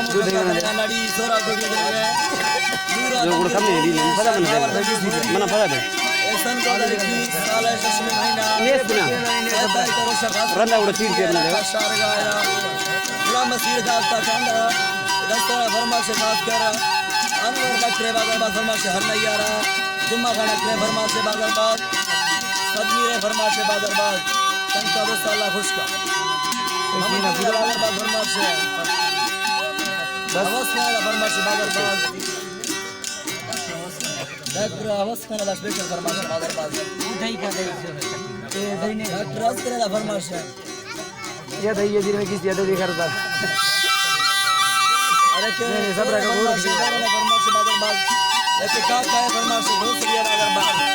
جو گڑا کم نہیں، من پتہ بنے۔ من پتہ بنے۔ نیست نا۔ رندا گڑا چیر کے بنے۔ غلام نصیر داتا کانڈا، دستورا فرمائش خاص کر انور ڈاکٹر بازار باز، فرمائش ہر نیارا، جمعہ خان ڈاکٹر فرمائش بازار باز، صدمیر فرمائش بازار باز، تنکا دوست اللہ خوش کا۔ محمد بازار باز فرمائش۔ بس۔ حوث خان فرمائش بازار باز۔ ڈاکٹر حوث خان دا اسپیشل فرمائش بازار باز۔ ڈاکٹر حوث خان دا فرمائش۔ یا دے، یہ دیر میں کس دیا دے، دے گھر پر۔ ارے کہ نہیں، نہیں، سب رکھو، اور فرمائش بازار باز۔ یا کہ کا کا ہے فرمائش، بہت سریع بازار باز۔